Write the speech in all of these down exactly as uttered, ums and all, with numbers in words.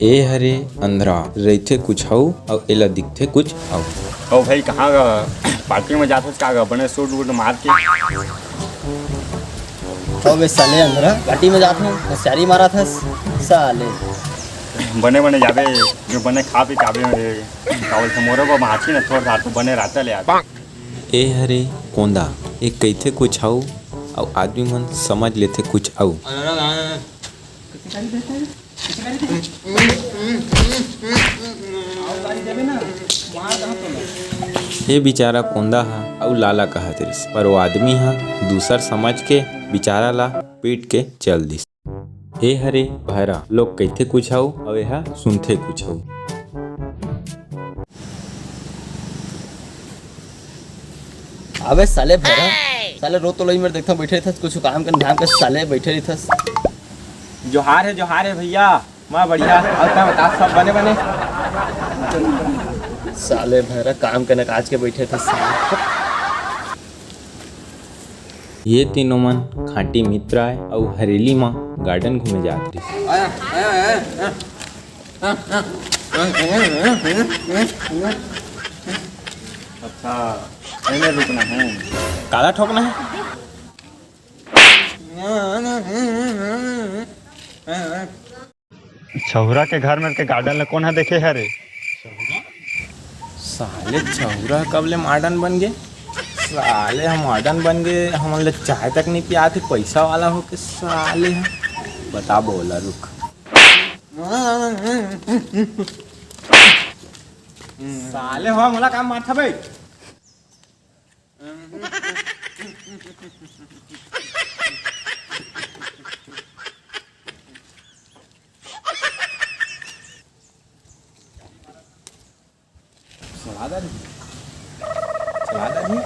ए हरे अंधरा, रहिथे कुछ अउ, अउ एला दिखथे कुछ अउ। ओ भाई, कहाँ गा? पार्टी में जात हस का गा? बने सूट वूट मार के। अबे साले अंधरा, पार्टी में जात हूँ, होशियारी मारत हस साले। बने बने जाबे, जो बने खा पी के आबे। कावल से मोरो को माछी न थोड़ था, तो बने रहता ले आबे। ए हरे कोंदा, ए कहिथे कुछ अउ, अउ आदमी मन समझ लेथे कुछ अउ। ये बिचारा कोंदा ह अउ लाला कहत रिस, पर वो आदमी ह दूसर समझ के बिचारा ला पीट के चल दिस। ए हरे भैरा, लोग कहिथे कुछ अउ, अउ एहा सुनथे कुछ अउ। अबे साले भैरा, साले रोज तो लई मेर देखथंव बइठे रहिथस, कुछ काम के नाम के साले बइठे रहिथस। जोहार हे, जोहार हे भैया। मैं बढ़िया। अउ तैं बता, सब बने बने? साले भैरा काम के नकाज के बइठे रहिथस। ये तीनों मन खांटी मित्र आय अउ हरेली म गार्डन घूमे जात रिस। अच्छा, एमे रुकना है। काला ठोकना है? छहुरा के घर में के गार्डन ला कोन हा देखे हरे? साले छहुरा कब ले मॉडर्न बन गे? साले हम मॉडर्न बन गे, हमन ले चाय तक नहीं पियात हे, पैसा वाला होके साले ह। बता बोला रुक। साले हो मोला काम मारथा बे। सलाद आ रही है। सलाद आ रही है।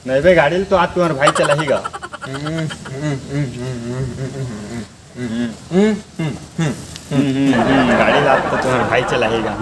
नहीं बे, गाड़ी ल तो आज तुम्हार भाई चलाही गा। गाड़ी ल आज तो तुम्हार भाई चलाही गा।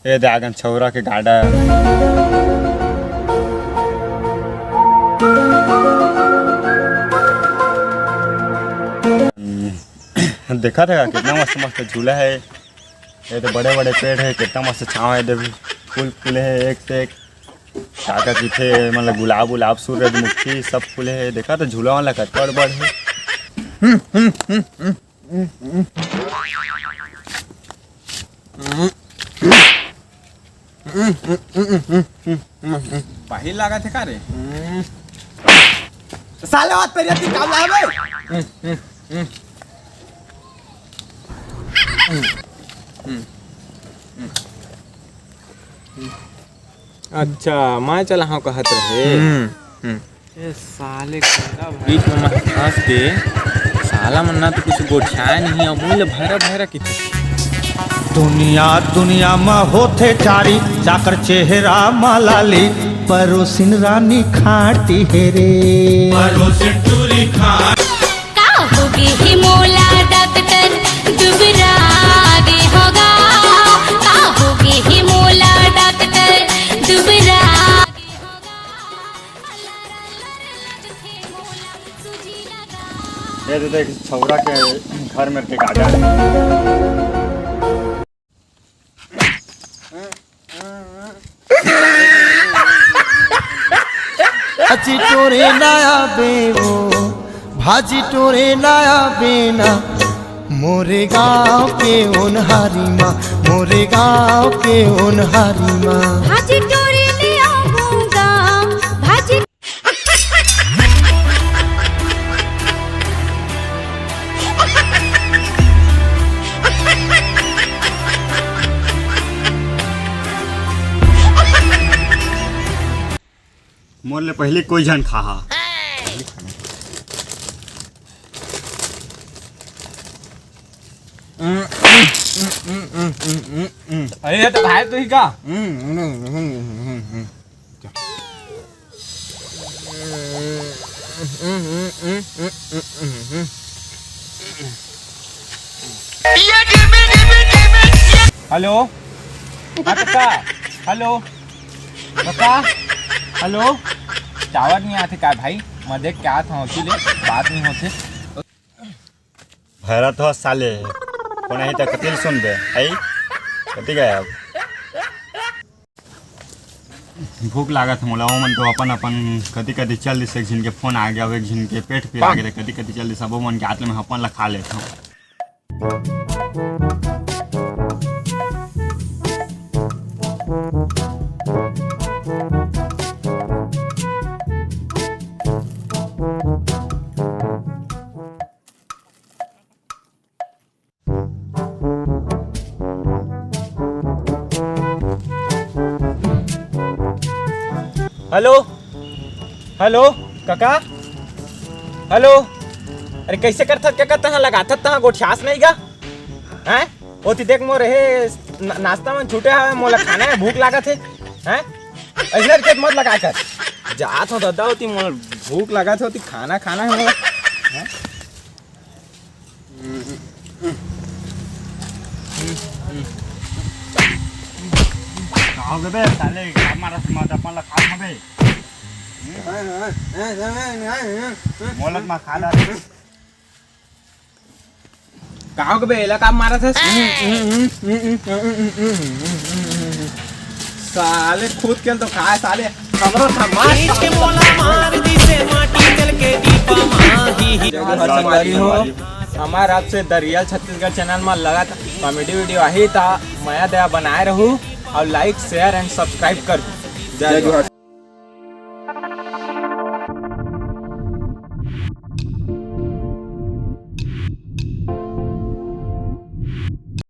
ए दे आगन छौरा के गाड़ा। देखा था कितना मस्त मस्त झूला है। ये तो बड़े बड़े पेड़ है, कितना मस्त छाँव है। देखो फूल फूले है एक से एक। का का किथे मतलब गुलाब उलाब सूरजमुखी सब फूले है। देखा तो झूला वाला कतका बड़ बड़ है। बाहिर लागत हे का रे? साले, बात तेरी आती काम लावे। अच्छा, मैं चलाहूँ कहत रहे। हम्म, हम्म। ए साले, कोंदा भाई। बीच में मैं फंस के, साला मन ना तो कुछ गोठियाए नहीं, अब मुँह ले भैरा भैरा किथे। दुनिया, दुनिया म होथे चारी, जाकर चेहरा म लाली, परोसिन रानी खाटी हे रे। परोसिन टूरी खाटी। का होगे हे मोला डॉक्टर, दुबरा गे होगा। का होगे हे मोला डॉक्टर, दुबरा गे होगा। ये तो देख छौरा के घर में के गाजा। भाजी टोरे नया बेवो, भाजी टोरे नया बेना। मोरे गांव के ओनहारी मा, मोरे गांव के ओनहारी मा। भाजी टोरी ले आऊंगा, भाजी। मोर ले पहिली कोई झन खाहा। अरे, ये तो भाई तू ही का? हेलो, हाँ कका, हेलो, कका, हेलो, टावर नहीं आथे का भाई? मैं देख के आत हूँ, अकेले बात नहीं होथे। भैरा तो साले, कोन ही त कतिल सुनबे, आई? कति गए अब? भूख लागत हे मोला, ओमन तो अपन अपन कति कति चल दिस, एक झिन के फोन आ गया, एक झिन के पेट पीरा गे, कति कति चल दिस, अब ओमन के आत ले मैं अपन ला खा लेत हूँ। हेलो, हेलो, कका, हेलो। अरे, कैसे करथस कका, तहां लगाथस, तहां गोठियास नहीं गा? हैं? ओती देख मोर हे न-, नाश्ता मन छूटे हवे, मोला खाना हे, भूख लागत हे। हैं? ऐसने करके मत लगा कर। जात हो दादा, ओती मोला भूख लागत हे, ओती खाना खाना हे मोला। हैं? का हो गे बे, साले, का मारत मत अपन ला खा बे। मोलक मा खा ला। का हो गे बे, एला का मारत हस? साले खुद के तो खाए साले, हमरो था मार। खींच के मोला मार दिसे माटी जल के दीपा माही ही। जय जोहार संगवारी हो, हमार आपसे द रियल छत्तीसगढ़ चैनल में लगातार कॉमेडी वीडियो आही ता मया दया बनाए रहू और like, share and subscribe कर दू। जय जोहार।